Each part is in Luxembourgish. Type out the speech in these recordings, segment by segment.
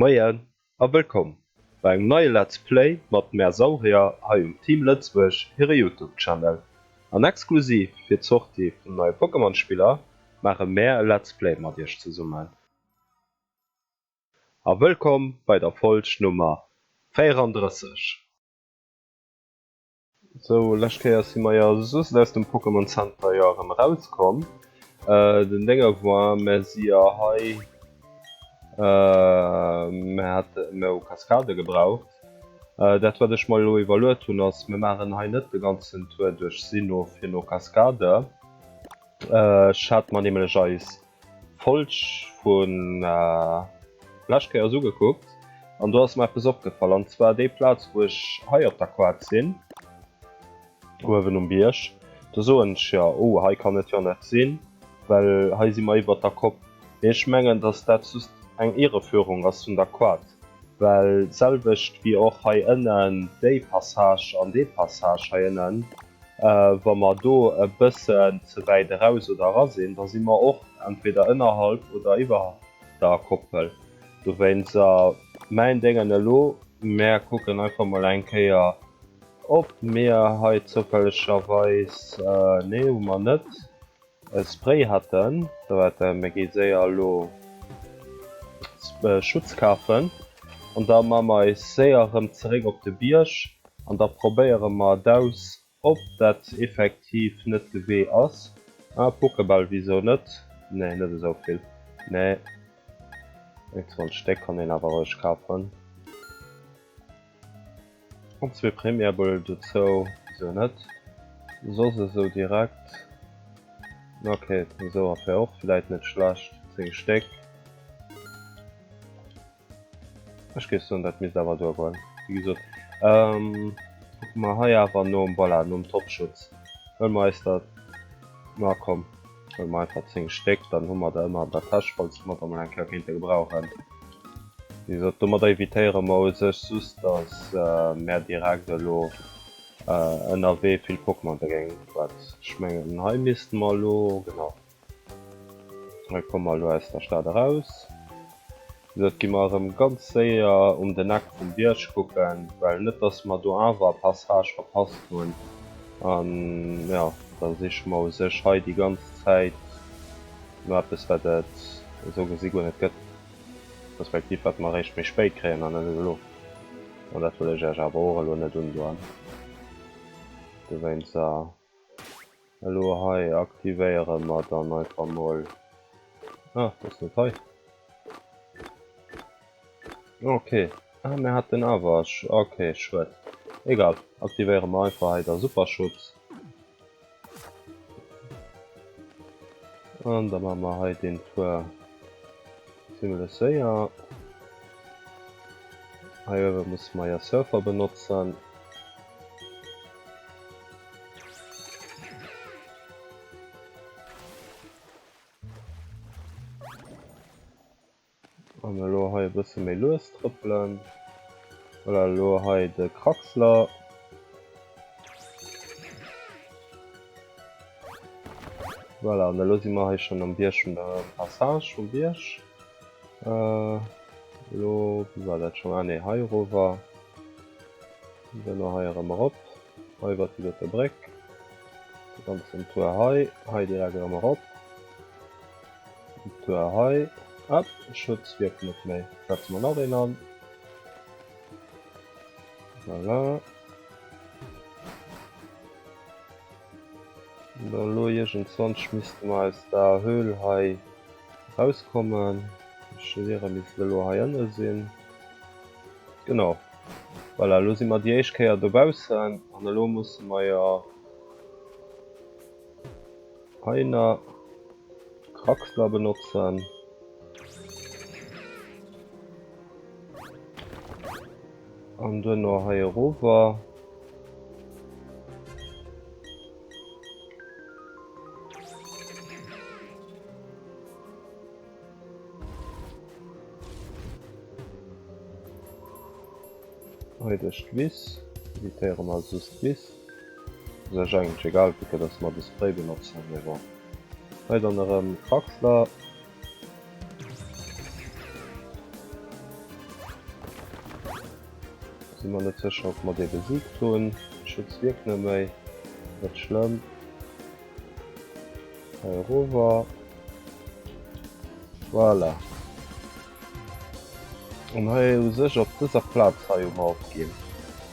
Moien a wëllkomm bei engem neie Let's Play mat mär Saurier hei um Team Lëtzebuerg hire Youtube Channel. An exklusiv fir d'Sortie vum neie Pokémon Spiller maache mär e Let's Play mat iech zesummen. A wëllkomm bei der Folg Nummer 34. Sou, lescht Kéier si mer jo just aus dem Pokémon Center jo erëm erauskomm. Den Dénge war, mer si jo hei, mer hate, mer hu Kaskade gebraucht. Dat wat ech mer elo iwwerluet hunn ass, mer maachen hei net de ganzen Tour duerch Sinnoh fir no Kaskade. Ech hat mer nämlech eis Folg vun lescht Kéiers ugekuckt an do ass mer eppes opgefall an zwar déi Plaz wou ech hei op der Quad sinn, uewen um Bierg, do soen ech jo oh hei kann et jo net sinn, well hei si mer iwwert der Kopp. Mee ech mengen dass dat just eng Irreführung ass vun der Quad, well selwecht wéi och hei ënnen déi Passage an dee Passage hei ënnen, Wa mer do e bëssen ze wäit eraus oder era sinn, da si mer och entweder ënnerhalb oder iwwer der Koppel. Dowéinst mäin Déngen elo, mär kucken einfach mol eng Kéier, ob mir hei zoufällegerweis, nee hu mer net, e Spray haten. Da waart, mir gi séier elo Schutz kafen an da ma mer eis séier erëm zeréck op de Bierg. An da probéiere mer et aus, ob dat effektiv net de Wee ass. Ah, Pokéball, wisou net? Nee, net esou vill. Nee, eng 20 Stéck kann een awer roueg kafen. An zwee Premier Ball dozou, wisou net? Soss esou direkt. Ok, esou Affär och vläit net schlecht, 10 Stéck. Ech géif soen, dat misst awer duergoen. Wéi gesot, kucke mer hei awer nom, voilà, nom Topschutz. Huele mer eis der, na komm, huele mer einfach 10 Stéck, dann hu mer der ëmmer an der Täsch, falls mer der mol eng Kéier kéinte gebrauchen. Wéi gesot, domadder evitéiere mer u sech just, dass mär direkt elo ënnerwee vill Pokémon begéinen. Wat ech mengen, hei misste mer elo, genau. Hei komme mer elo aus der Stad eraus. Dat gi mer erëm ganz séier um den Eck vum Bierg kucken, well net dass mer do awer e Passage verpasst hunn. An jo, da siche mer u sech hei déi ganz Zäit no eppes wat et esou gesi guer net gëtt, respektiv wat mer eréischt méi spéit kréien an net elo. An dat wëll ech iech awer och elo net undoen. Dowéinst. Elo hei aktivéiere mer dann einfach mol. Ah, das net hei. Okay. Ah, mir hatten awer. Okay, schued. Egal. Aktivéiere mer einfach hei der Superschutz. An da maache mer hei den Tour zimmlech séier. Hei uewe musse mer ja Surfer benotzen. An elo hei e bësse méi lues trëppelen. Voilà, elo hei de Kraxler. Voilà, an elo si mer hei schonn am Bierg vun der Passage vum Bierg. Elo, wéi war dat schonn? Ah nee, hei erower. Duerno hei erëm erop, hei iwwert déi dote Bréck, de ganzen Tour hei, hei direkt erëm erop, den Tour hei, ah, Schutz wierkt net méi, setze mer nach een an, voilà. An dann elo iergendzwanch misste mer aus der Höhl hei erauskommen, d'Schliere missten elo hei ënne sinn. Genau. Voilà, elo si mer déi éischt Kéier dobaussen an elo musse mer jo hei nach Kraxler benotzen. An duerno hei erover. Hei duerch d'Wiss. Evitéiere mer just d'Wiss. Ass eis eigentlech egal, vu que dass mer de Spray benotzen, mee bon. Hei dann erëm Kraxler. Si mer net sécher ob mer dee besiegt hunn. Schutz wierkt net méi. Net schlëmm. Hei erover. Voilà. An hei u sech op dëser Plaz hei hu mer opginn.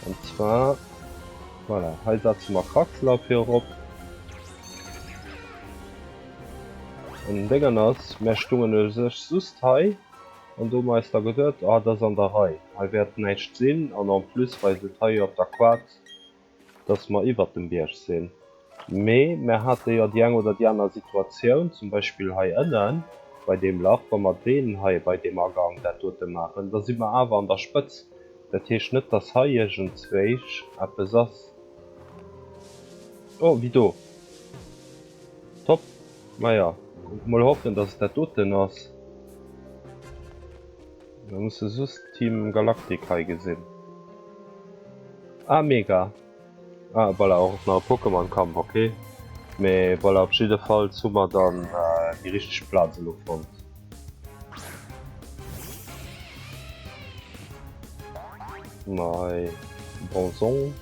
An zwar, voilà, hei setze mer Kraxler fir erop. An den Déngen ass, mär stungen u sech just hei an do hu mer eis da geduet, ah, dat ass an der Rei, hei wäert näischt sinn an en plus weist et hei jo op der Quad, dass mer iwwert dem Bierg sinn. Mee mer hate jo déi eng oder déi aner Situatioun, zum Beispill hei ënnen bei deem Lach, wa mer deen hei bei deem Agang dat dote maachen, da si mer awer an der Spëtz. Dat heescht net, dass hei iergendzwéich eppes ass. Oh, wéi do. Top. Maja, mol hoffen, dass et dat doten ass. Mir musse just Team Galactic hei gesinn. Ah, mega. Ah, voilà, och nach e Pokémon-Kampf, ok. Mee voilà, op jiddefalls hu mer dann déi richteg Plaz elo fonnt. Hu mer hei Bronzong.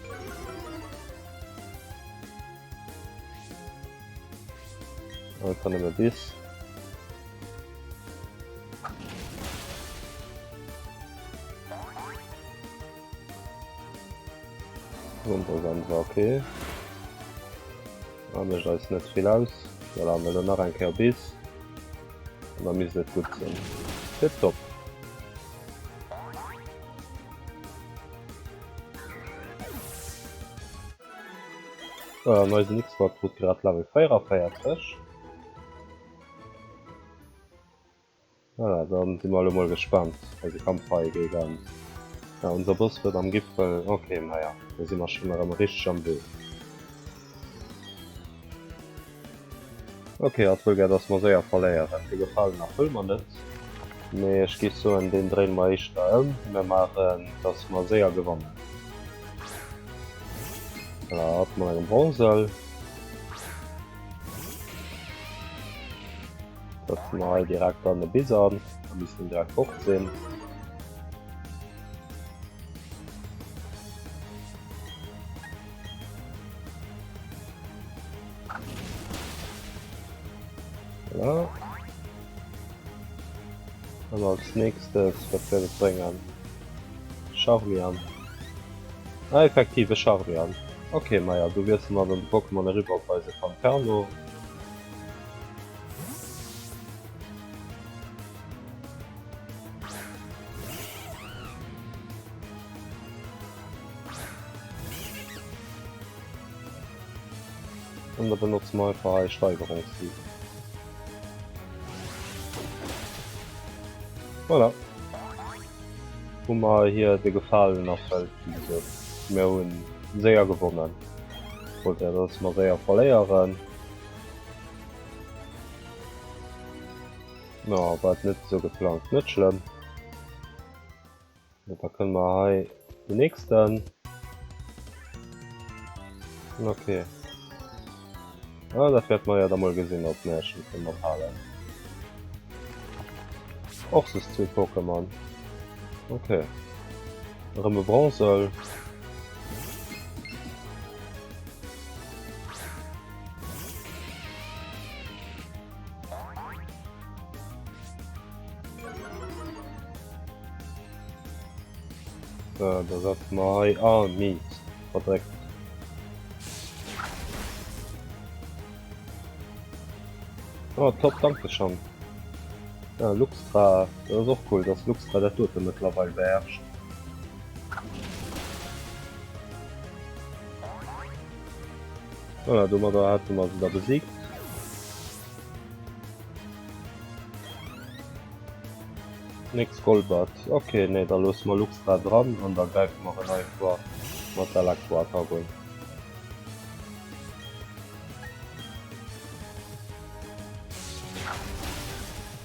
Einfach nëmme bis. Sondersenser, okay. Da mécht eis net vill aus. Voilà, an elo nach eng Kéier bis. An da misst et gutt sinn. Tipptopp. An eisen X-Bot krut grad Level 44. Voilà, dann si mer elo mol gespannt, eise Kampf hei géint ja, unser Boss wird am Gipfel. Okay, naja, da si mer schon erëm richteg am Wee. Okay, hatt wëll gär, dass mer séier verléieren. Dee Gefalen erfëlle mer net. Mee ech géif soen, deen dréine mer éischter ëm. Mir maachen, dass mer séier gewannen. Voilà, hatt mat engem Bronzel. Setzen mer hei direkt dann e Bis an, da misst en direkt fort sinn. Voilà. An als nächstes, wat wäert et bréngen? Charmian. Ah, effektiv e Charmian. Okay, maja, du wiessele mer dann de Pokémon eriwwer op eise Panferno. An da benotze mer einfach hei Steigerungssieg. Voilà. Hu mer hier de Gefalen erfëllt, wéi gesot. Mir hunn séier gewonnen. Wollt ja, dass mer séier verléieren. No, war et net esou geplangt. Net schlëmm. Da kënne mer hei den nächsten. Okay. Ah, dat wäert mer ja da mol gesinn, ob mer schon kënne mathalen. Och sus zwee Pokémon. Okay. Erëm e Bronzel. So, da setzen wir hei. Ah, mies. Verdreckt. Oh, top, danke schon. Ja, Luxtra, das ist auch cool, dass Luxtra dat dote mittlerweile beherrscht. Voilà, domadder hate mer se da besiegt. Nix Golbat. Ok, nee, da loosse mer Luxtra dran an da gräife mer en einfach mat der Elektro-Attack un.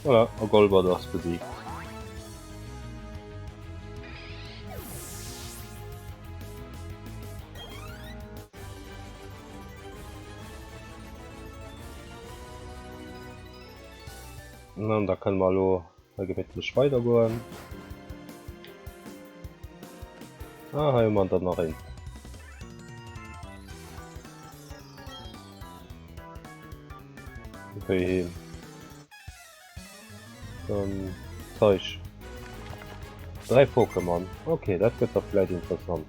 Voilà, a Golbat ass besiegt. An da kënne mer elo hei gemittlech weidergoen. Ah, hei hu mer dann nach een. Wéi heem. Dann Zeug. 3 Pokémon. Okay, dat gëtt da vläit interessant.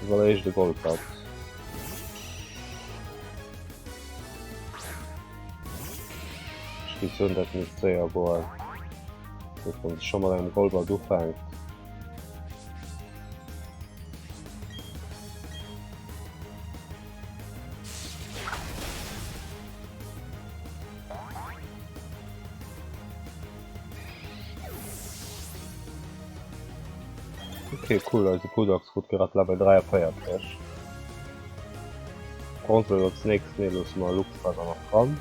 Als alleréischt de Golbat. Ech géif soen, dat misst séier goen. Dass wann se scho mat engem Golbat ufänkt. Okay, cool, eise Kodax krut grad Level 43. Bronzel als nächst, nee, loosse mer Luxra dann nach dran.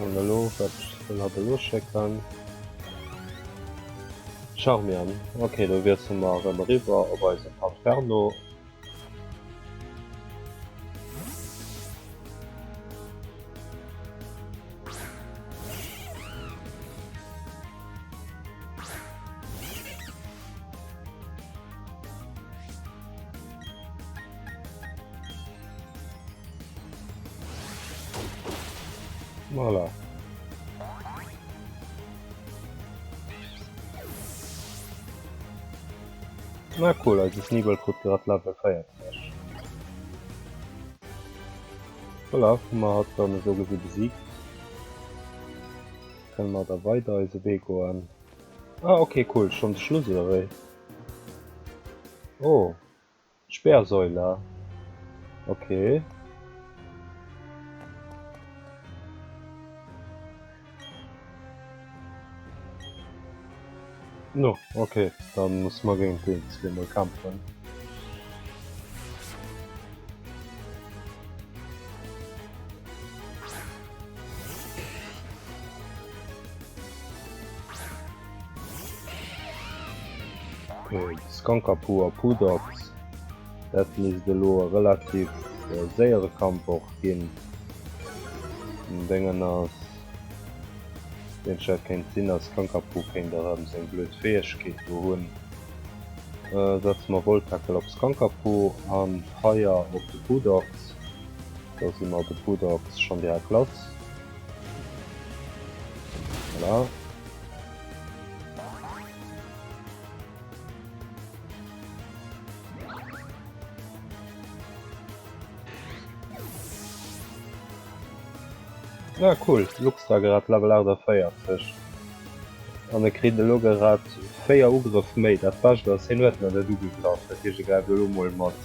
An elo, wat soll hatt elo schécken? Charmian. Ok, do wiessele mer erëm eriwwer op eise Panferno. Voilà. Na cool, eise Sneebel krut grad Level 40. Voilà, hu mer hatt dann esou gesi besiegt. Kënne mer da weider eise Wee goen. Ah okay, cool, schonn de Schluss oder wéi? Oh. Speersäule, ok. No, ok, dann muss mer géint déi zweemol kämpfen. Skankapu a Pudox, dat misst elo e relativ séiere Kampf och ginn. Den Déngen ass, deen dat kéint sinn, ass Skankapu kéint erëm seng blöd Fäegkeet do hunn. Setze mer Voltackel op Skankapu an Feier op de Pudox, da si mer de Pudox schonn direkt lass. Voilà. Na cool, Luxra grad Level 48 an e kritt elo grad 4 Ugrëff méi. Dat bescht ass hien huet nach net ugegraff, dat heescht e gräift elo mol mat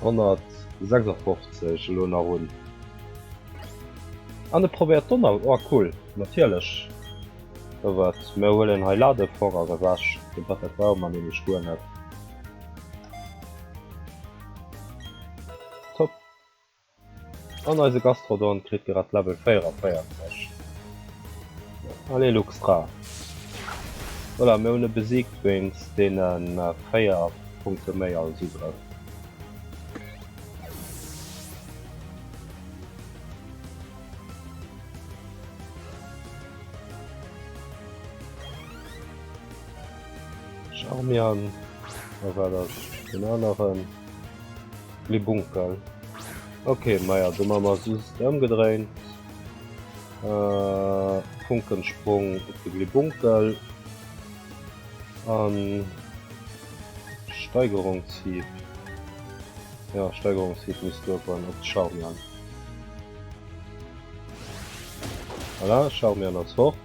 156 elo nach un. An e probéiert Donner, oh cool, natierlech. Da wat, mir huelen hei Ladefong ass ewech, de Bucket brauche mer nämlech guer net. Top. An eise Gastrodon kritt grad Level 44. Allez Luxtra. Voilà, mir hunn e besiegt wéinst deene 4 Punkte méi als Ugrëff. Charmian, a wat ass den aneren? Glibunkel. Ok, maja, do maache mer just ëmgedréint. Funkensprung op de Glibunkel an Steigerungshieb. Ja, Steigerungshieb misst duergoen op d'Charmian. Voilà, Charmian ass fort.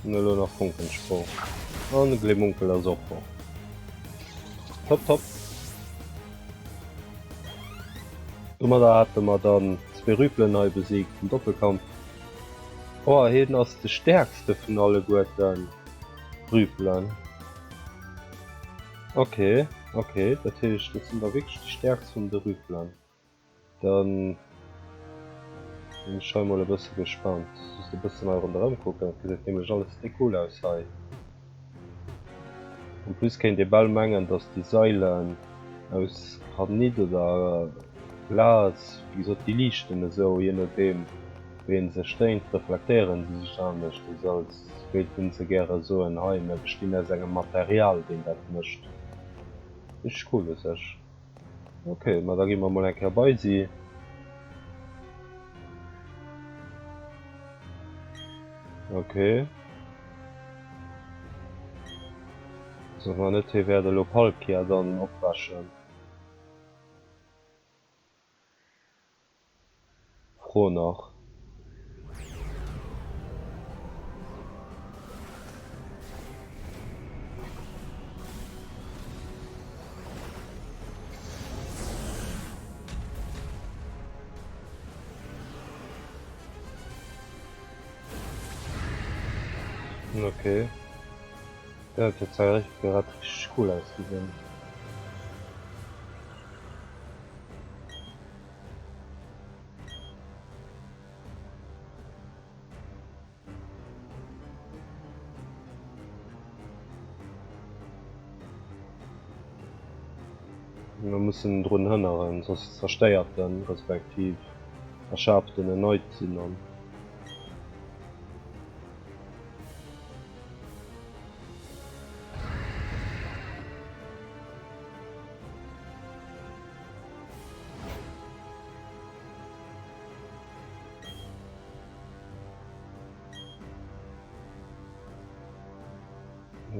An elo nach Funkensprung. An de Glimmunkel ass och fort. Top, top. Domadder hate mer dann zwee Rüpelen hei besiegt am Doppelkampf. Oh, hien ass de stäerkste vun alleguerten Rüpelen. Okay. Ok, dat heescht dat sinn da wierklech déi stäerkst vun de Rüpelen. Dann sinn ech hei mol e bësse gespannt. Just e bëssen hei ronderëm kucken, dat gesäit nämlech alles déck cool aus hei. En plus kéint ee bal mengen, dass déi Sailen aus Granit oder Glas, wéi gesot déi liichten esou, je nodeem wéi een se stéint, reflektéieren se sech anescht. Et ass als wéilten se gäre soen, hei mir bestinn aus engem Material deen dat mécht. Richteg cool u sech. Ok, ma da gi mer mol eng Kéier bei si. Ok. Soe mer net hie wäert elo Palkia dann opwäschen. Fro nach. Okay. Dat huet zwar grad richteg cool ausgesinn. Mir mussen drun hënneren, soss zerstéiert en, respektiv erschaaft en en neit Sinnon.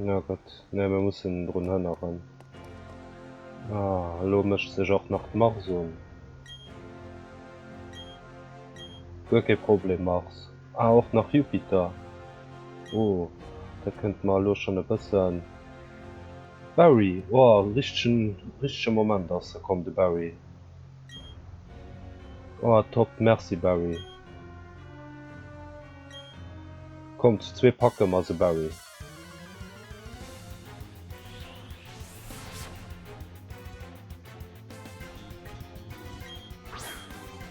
Oh Gott, nee, mir mussen drun hënneren. Ah, elo mécht sech och nach d'Mars un. Guer kee Problem, Mars. Ah, och nach Jupiter. Oh, dat kënnt mer elo schonn e bëssen. Barry, oh richtegen richtege Moment ass e komm de Barry. Oh top, merci Barry. Komm zu zwee packe mer se Barry.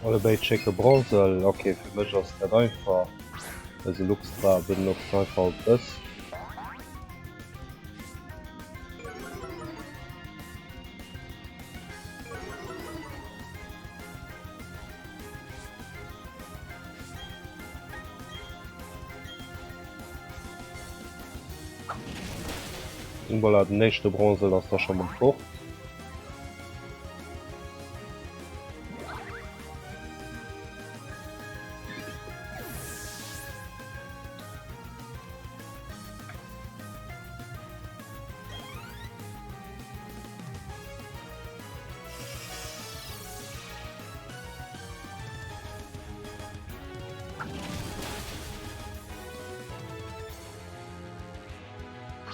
Allebéid schécke Bronzel, ok fir mech ass dat einfach, eise Luxtra benotzt einfach op dës. Voilà, den éischte Bronzel ass da scho mol fort.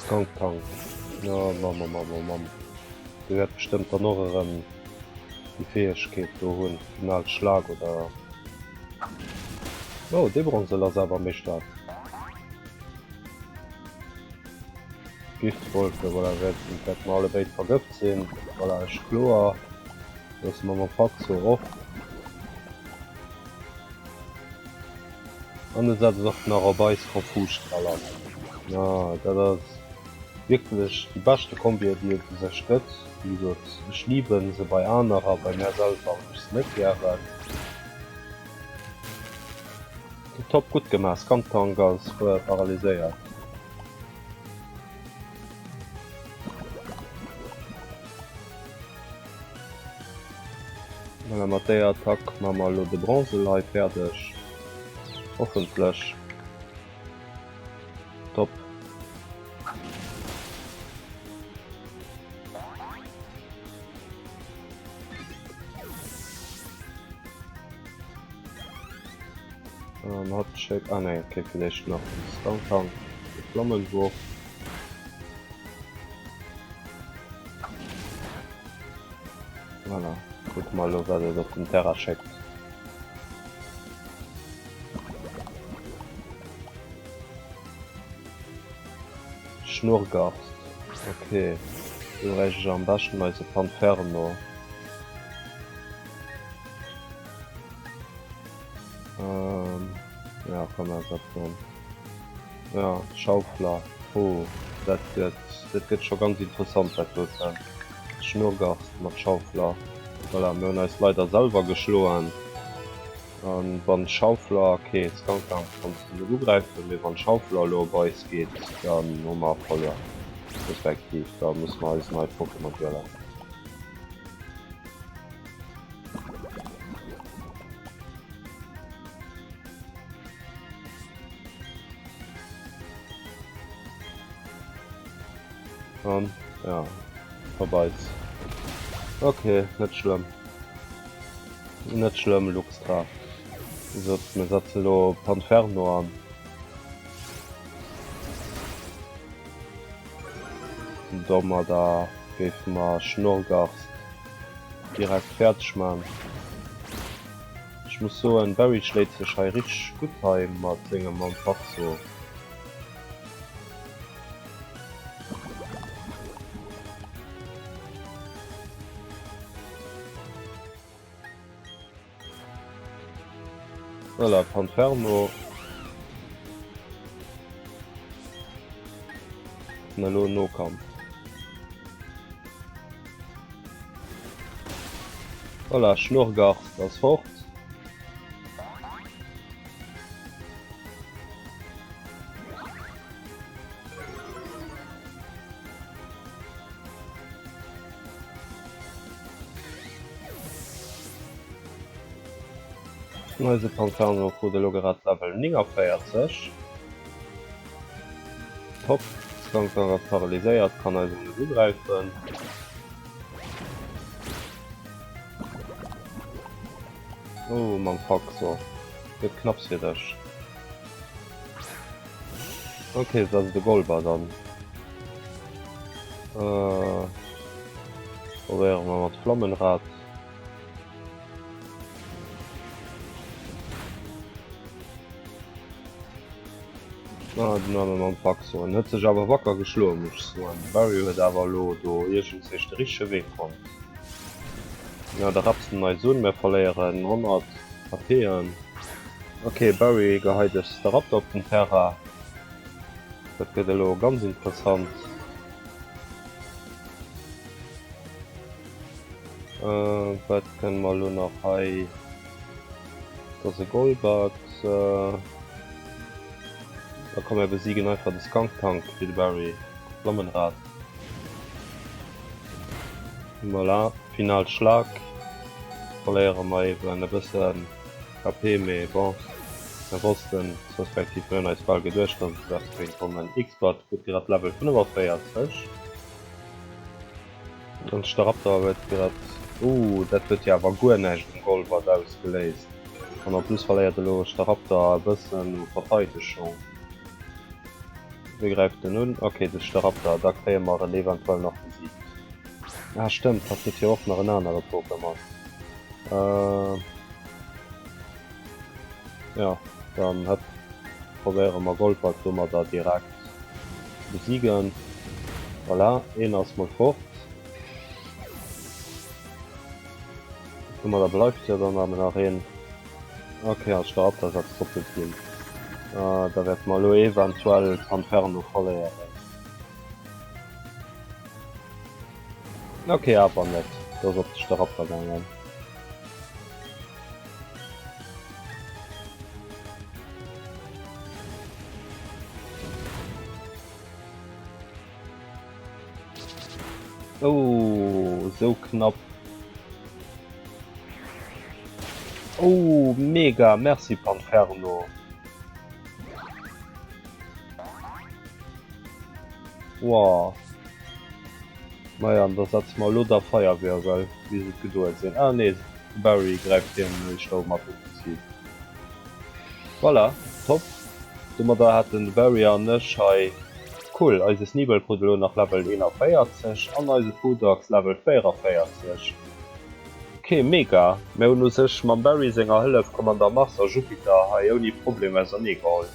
Skuntank. Ja, Mamm, Mamm, Mamm, Mamm. Dee wäert bestëmmt dann och erëm déi Fäegkeet do hunn, Final Schlag oder. Oh, dee Bronzel ass awer méi staark. Giftwolke, voilà, wäerten wäerte mer allebéid vergëft sinn. Voilà, ech kloer. Loosse mer mam Faxo och. An e setzt och nach op eis Konfusstrahl an. Ah, dat ass wierklech déi beschte Kombi, déi et u sech gëtt. Wéi gesot, ech liben se bei anerer, bei mär selwer hunn ech se net gären. Top, gutt gemaach, Skuntank ass paralyséiert. Voilà, mat déier Attack ma mer elo de Bronzel hei fäerdeg. Hoffentlech. Top. An hatt schéckt, ah nee, okay, villäicht nach den Skuntank, de Flammenwurf. Voilà, kucke mer elo wat et op den Terrain schéckt. Schnurrgast, okay. Do bräicht ech am beschten eise Panferno. Ähm, ja, komm, mir setzen. Ja, Schaufler. Oh, dat gëtt, dat gëtt scho ganz interessant, dat doten. Schnurrgast mat Schaufler. Voilà, mir hunn eis leider selwer geschloen. An wann Schaufler, ok, Skuntank konnt net ugräifen, mee wann Schaufler elo op eis geet, dann hu mer verluer. Respektiv da musse mer eis neit Pokémon wielen. An ja, op eis. Ok, net schlëmm. Net schlëmm Luxtra. Sot mir setzen elo Panferno an. Domadder géife mer Schnorrgast direkt fäerdeg man. Ech muss soen Barry schléit sech hei richteg gutt hei mat sengem Mampaxo. Voilà, Panferno. An elo Nokampf. Voilà, Schnurrgast ass fort. Eise Pantano krut elo grad Level 49. Top, Skuntank ass paralyséiert, kann eis och net ugräifen. Oh mam Faxo, gëtt knapps fir dech. Ok, dat ass de Golba dann. Äh, probéiere mer mat Flammenrad. Ah, den arme Mann Faxo. En huet sech awer wacker geschloen, muss ech soen. De Barry huet awer elo do iergendzwéch de richtege Wee fonnt. Ja, da rapsen eis un, mir verléieren 100 HP'en. Ok, Barry geheit ech Staraptor op den Terrain. Dat gëtt elo ganz interessant. Wat kënne mer elo nach hei? Dat ass e Golbat. Da komm mir besiegen einfach de Skuntank fir de Barry. Flammenrad. Voilà, final Schlag. Verléiere mer eben e bëssen HP, mee bon, mir wossten, respektiv mir hunn eis bal geduecht, dass et eppes kéint kommen. Xbert krut grad Level 45. An Staraptor huet grad, ooh, dat huet jo awer guer näischt um Golbat ausgeléist. An en plus verléiert elo Staraptor e bëssen u Verteidegung. Wéi gräift en un? Ok, de Staraptor, da kréie mer en eventuell nach besiegt. Ah stëmmt, hatt huet jo och nach en anere Pokémon. Äh, jo, dann hëpp, probéiere mer Golbat domadder direkt ze besiegen. Voilà, een ass mol fort. Domadder bleift jo dann awer nach een. Ok, an Staraptor setzt doppelt ginn. Äh, da wäerte mer elo eventuell Panferno verléieren. Ok, awer net. Do ass op de Staraptor gaangen. Oh, sou knapp. Oh, mega, merci Panferno. Wow. Maja, an da setze mer elo da Feierwirbel, wéi se et gedoe sinn. Ah nee, de Barry gräift hien éischter u mat Offensiv. Voilà, top. Domadder haten de Barry an ech hei, cool, eise Sneebel krut elo nach Level 41 an eise Poodox Level 44. Ok, mega. Mir hunn u sech mam Barry senger Hëllef Commander Mars a Jupiter hei ouni Problem ausernee geholl.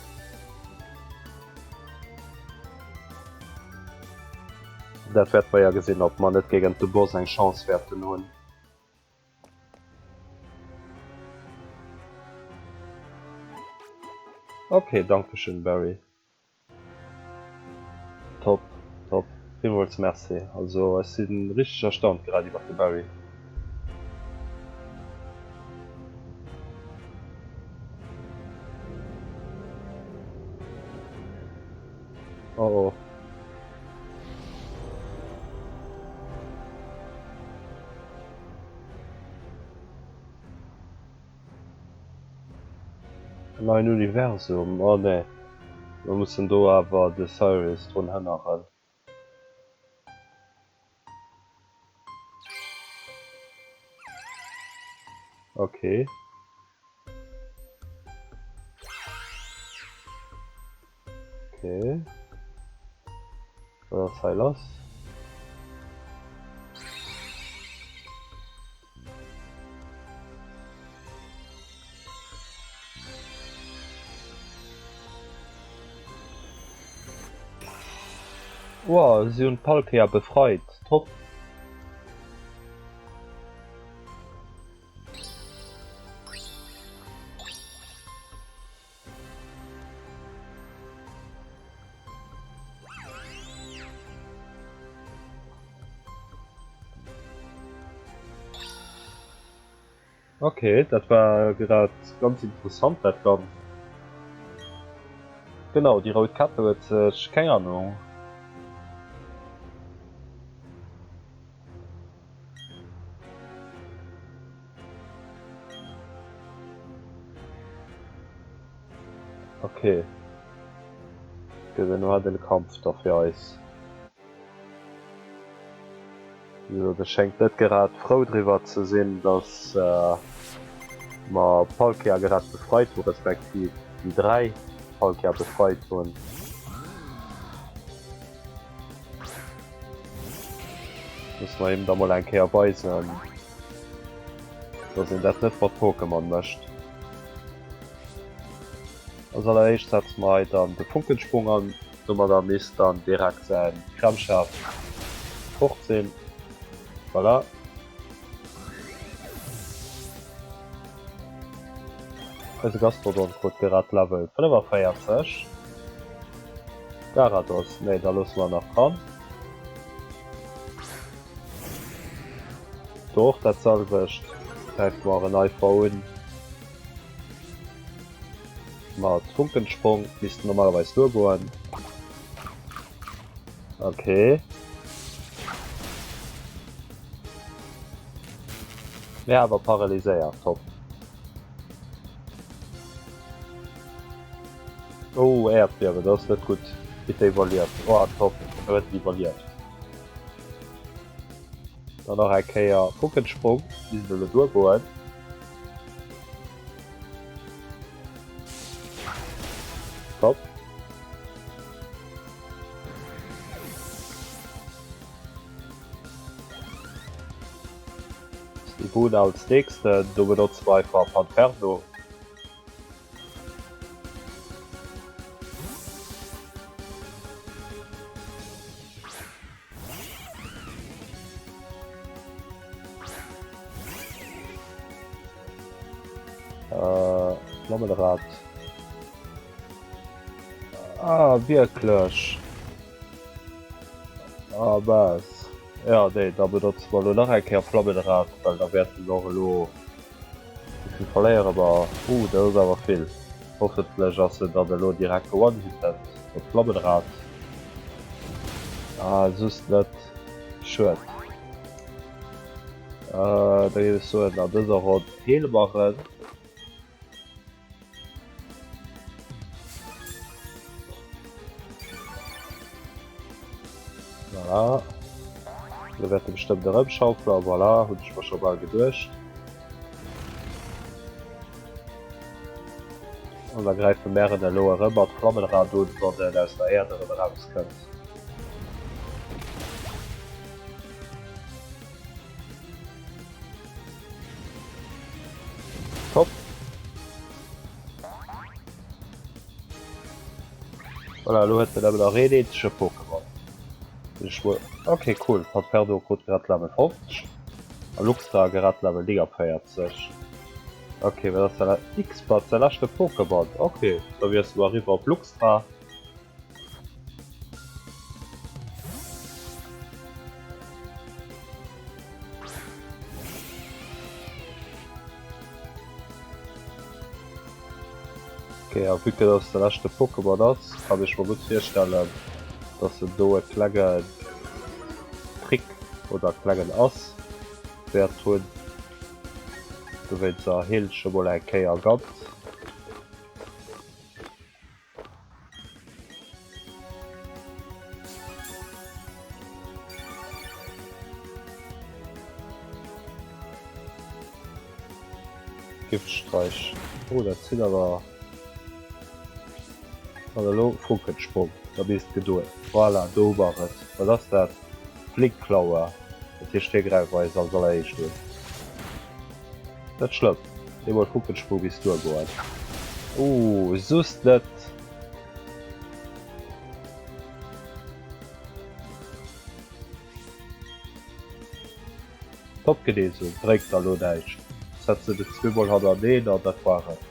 Dat wäerte mer jo gesinn, ob mer net géigent de Boss eng Chance wäerten hunn. Ok, dankeschön Barry. Top, top, villmools Merci. Also ech si richteg erstaunt grad iwwert de Barry. Oh oh. En neien Universum? Oh nee, mir mussen do awer de Cyrus drun hënneren. Okay. Okay. Wat ass hei lass? Wow, si hunn d'Palkia befreit. Top. Okay, dat war grad ganz interessant dat Ganzt. Genau, déi rout Kette huet sech, keng Ahnung. Okay. Gëtt en harden Kampf da fir eis. So, de schéngt net grad frou driwwer ze sinn, dass mer Palkia grad befreit hu, respektiv déi 3 Palkia befreit hunn. Musse mer him da mol eng Kéier weisen, dass een dat net mat Pokémon mécht. Als alleréischt setze mer hei dann de Funkensprung an, domadder misst dann direkt säin Cremschaf fort sinn. Voilà. Eise Gastrodon krut grad Level 45. Garados, nee da loosse mer nach dran. Do och dat selwecht, gräife mer en einfach un mat Funkensprong, misst normalerweis duergoen. Okay. Mee awer paralyséiert, top. Oh, Äerdbiewen, dat ass net gutt. Bitte iwwerlieft. Oh, top, en huet et iwwerlieft. Dann nach eng Kéier Funkensprung, misst elo duergoen. Top. Sibun als nächsten, do benotze mer einfach Panferno. Äh, Flammenrad. Ah, wierklech? Ah, was? Ja, nee, da benotze mer elo nach eng Kéier Flammenrad, well da wäerte se och elo Wéi vill verléiere mer? Uh, dat ass awer vill. Hoffentlech ass en dann elo direkt geone-hitted mat Flammenrad. Ah, just net. Schued. Da géif ech soen, an dëser Ronn heele mer en. Voilà. Lo wäert e bestëmmt erëm Schaufler. Voilà, hunn ech mer scho bal geduecht. An da gräife mer en elo erëm mat Flammenrad un, wann en aus der Äerd erëm erauskënnt. Top. Voilà, elo huet en nëmmen nach een eenzege Pokémon. Ech wuel. Ok cool, Padperdo krut grad Level 50 a Luxtra grad Level 49. Ok, wat ass dat? X-Bat, säi leschte Pokémon. Ok, da wiessele mer eriwwer op Luxtra. Ok, a vue que dass de leschte Pokémon ass, kann ech mer gutt virstellen, dass en do e klengen Trick oder klengen Ass wäert hunn. Dowéinst erheelt ech e mol eng Kéier ganz. Giftstreich. Oh, dat sinn awer... An elo Funkensprung, da misst gedoen. Voilà, do hu mer et. Wat ass dat? Flinkklaue. Dat heescht, hie gräift eis als alleréischt un. Net schlëmm, eemol Funkensprung misst duergoen. Ooh, just net. Top Genesung, bréngt der lo näischt. Setz se zweemol hannereen an dat war et.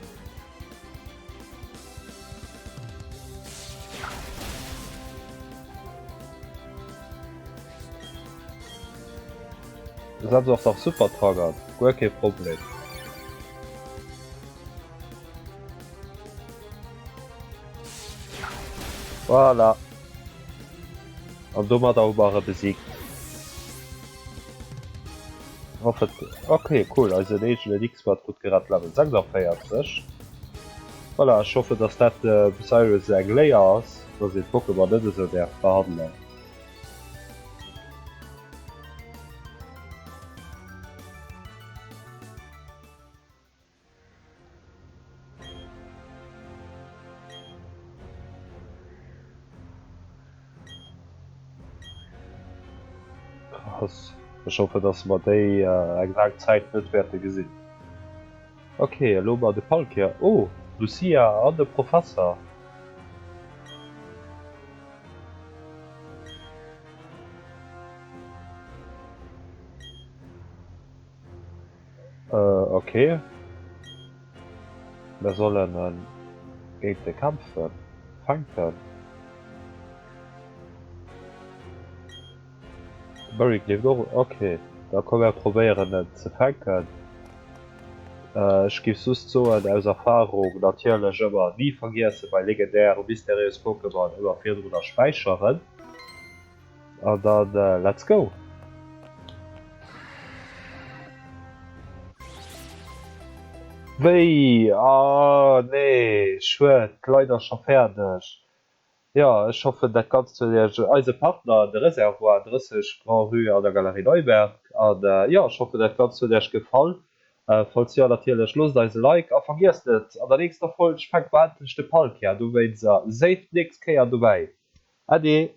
Setz och nach Supertrank an, guer kee Problem. Voilà. An domadder hu mer e besiegt. Hoffet okay cool eisen eegenen X-Bot krut grad Level 46. Voilà, ech hoffen dass dat dem Cyrus eng Léier ass, dass een d'Pokémon net esou däerf behandelen. Krass. Ech hoffen dass mer déi eng laang Zäit net wäerte gesinn. Ok, elo hu mer de Palkia. Oh, d'Lucia an de Professer. Ok. Mir sollen géint e kämpfen. Fänken. De Murray gleeft och. Ok, da komm mir probéieren en ze fänken. Ech giff just soen, aus Erfahrung natierlech ëmmer ni vergiessen bei legendäre mysteriös Pokémon ëmmer virdrunner späicheren. An dann let's go! Wéi? Ah nee, schued, leider scho fäerdeg. Jo, ech hoffen dat Ganzt huet iech, eise Partner de Reservoir 30 Grand Rue an der Galerie Neuberg, an jo, ech hoffen dat Ganzt huet iech gefall. Falls jo natierlech loosst eis e Like a vergiesst net, an der nächster Folg fänkt mer endlech de Palkia, dowéinst séit d'nächst Kéier dobäi. Äddi!